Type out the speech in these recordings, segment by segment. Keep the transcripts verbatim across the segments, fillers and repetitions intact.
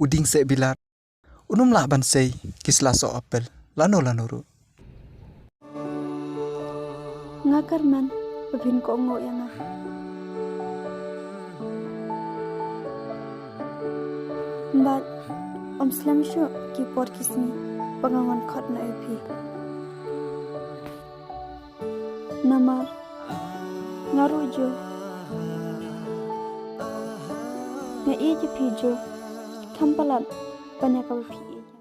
u dieng seh bilat. Un ym lah ban sei ki sla soh apel lano lano ruh. Nga kyrmen ba phin kohnguh ïa nga. Bad ym slem shuh ki por ki sngi ba nga wan khot noh ïa phi. Namar nga ruh ju, nga ïeit ïa phi ju, kham palat ban ïa kaba phi ïeit ïa nga.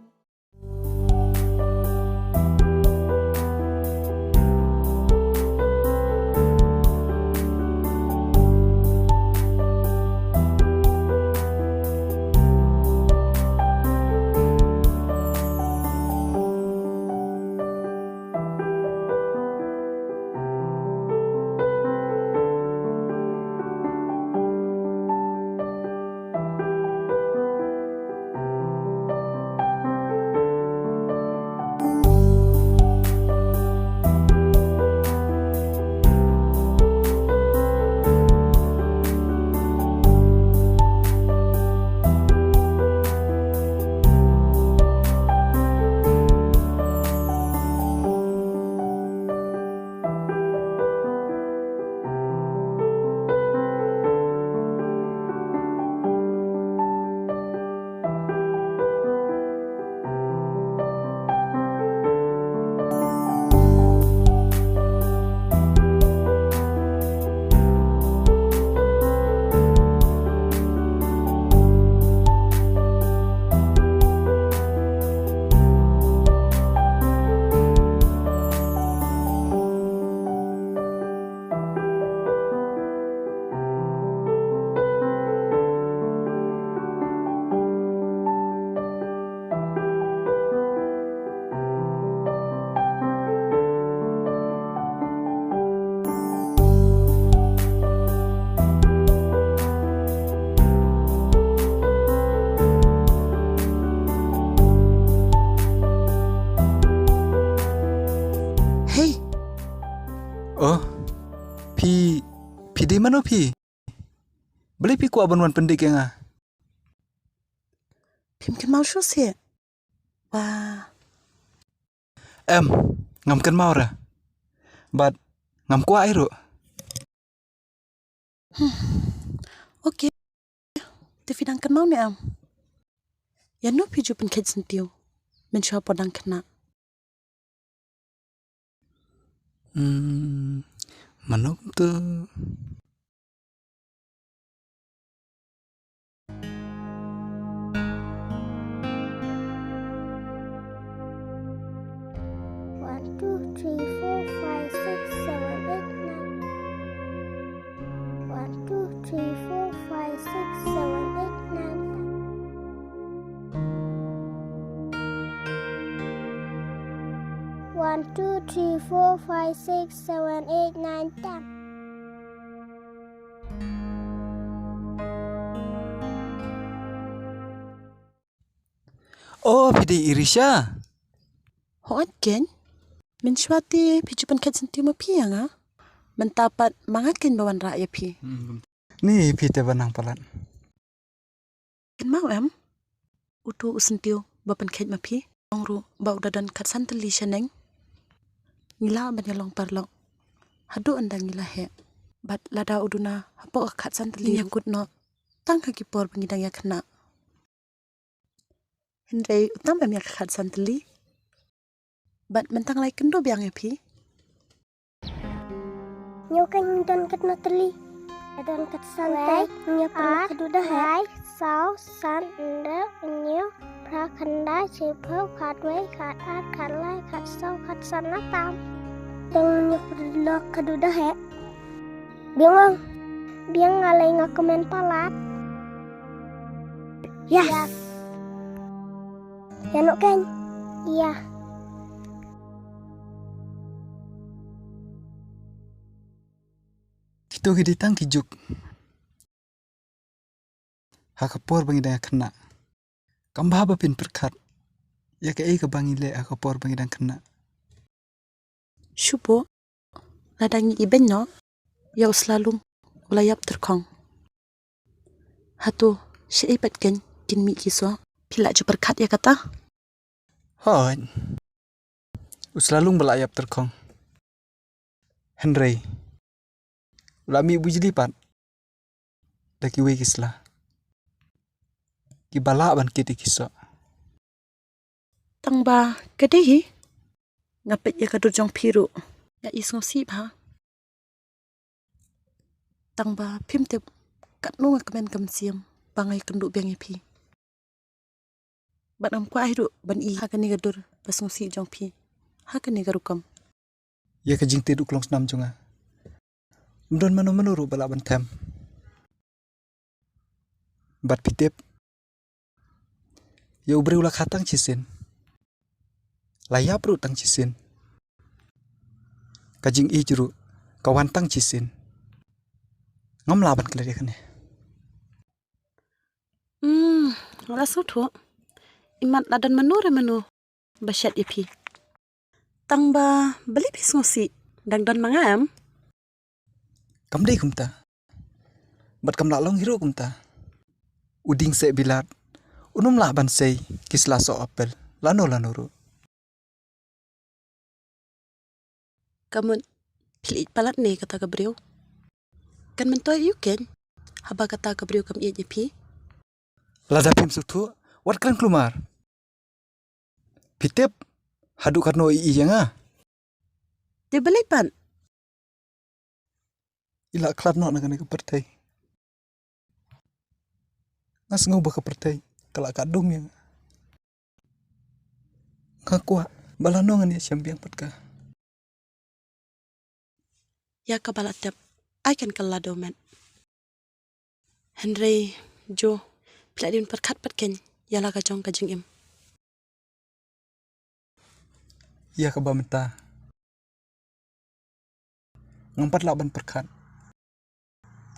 Hei. Oh. Phi, phi dei mano phi? Balei phi kwah ban wan pyndit ïa nga? Phim kynmaw shuh seh? Wah. Em, ngam kynmaw re. Bad ngam kwah ei ruh. Hmm. Okay. Te phi dang kynmaw ne em? Ïano phi ju pynkheit syntiew mynshuwa por dang khynnah? Hmm, mano kumto? One, two, three, four, five, six, seven, eight, nine. One, two, three, four, five, six, seven, eight, nine, ten. One, two, three, four, five, six, seven, eight, nine, ten. Oh, phi dei Irisha? Hooid keiñ. Mynshuwa te phi ju pynkheit syntiew ma phi ïa nga? Mynta pat ma nga keiñ ba wanrah ïa phi. Ni phi te ba nang palat. Kynmaw em? Uto u syntiew ba pynkheit ma phi. Ong ruh ba u da don khatsan tylli shaneng. Ngi lah ban ïalong paralok haduh ynda ngi la heh. Bad lada u duna hapoh ka khatsan tylli, ngin ïakut noh tang ha ki por ba ngi dang ïakhynnah. Hynrei u tam em ïa ka khatsan tylli. Bad mynta nga la ïakynduh biang ïa phi. Ñiew keiñ, don katno tylli? Don khatsan. Wei, te ngi ïa paralok ar, khatduh da heh. Lai, saw, san, hynriew, hynñiew, phra, khyndai, shiphew, khatwei, khatar, khatlai, khatsaw, khatsan, la tam. Te ngi ïa paralok khatduh da heh. Biang ong. Biang, nga lei nga kmen palat. Yes. Yes. Ïa noh keiñ. Ïa. Kito ki dei tang ki juk ha ka por ba ngi dang khynnah. Kam bha ba phin pyrkhat ïa kaei kaba ngi leh ha ka por ba ngi dang khynnah. Shu bok, lada ngi ibeiñ noh ïa u slalum u la ïap tyrkhong, hato shaei pat keiñ kin mih ki soh? Phi lah ju pyrkhat ïa kata? Hooid. U sla lung ba la ïap tyrkhong. Hynrei u la mih bujli pat da kiwei ki sla kiba lah ban kit ïa ki soh. Tang ba ka dei hi. Nga peit ïa ka dur jong phi ruh, nga i sngewsih bha. Tang ba phim tip katno nga kmen ka mynsiem ba nga ïakynduh biang ïa phi. Bad ngam kwah hi ruh ban i ha kane ka dur ba sngewsih jong phi ha kane ka rukom. Ïa ka jingtied u klong snam jong nga, ym don mano mano ruh ba lah ban them. Bad phi tip, ïa u briew la kha tang shisien, la ïap ruh tang shisien, ka jingïeit ruh ka wan tang shisien. Ngam lah ban klet ïa kane. Hmm, nga la sngewthuh. Imat la don mano re mano ba shet ïa phi. Tang ba balei phi sngewsih? Dang don ma nga em? Kam dei kumta. Bad kam lah long hi ruh kumta. U dieng seh bilat un ym lah ban sei ki sla soh apel lano lano ruh. Ka mut phi leit palat ne kata ka briew? Kan myntoi ïa u keiñ haba kata ka briew kam ïeit ïa phi. Lada phim sngewthuh, wat kren khlumar. Phi tip haduh katno i ïeit ïa nga. Te balei pat? I la khlad noh na kane ka pyrthei. Nga sngew ba ka pyrthei ka la ka dum ïa nga. Nga kwah ba lano ngan ïashem biang pat ka. Ïa kaba la tep ai kan ka la dum met. Hynrei Jo, phi la dei ban pyrkhat pat keiñ ïa la ka jong ka jingim. Ïa kaba mynta ngam pat lah ban pyrkhat.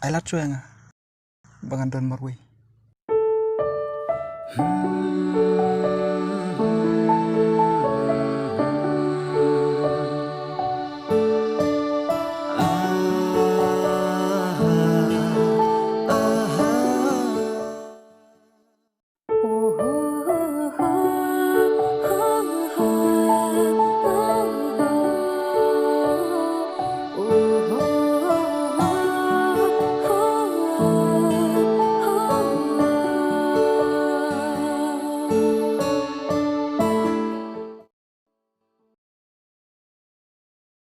Ai lad shuwa ïa nga ba ngan don marwei.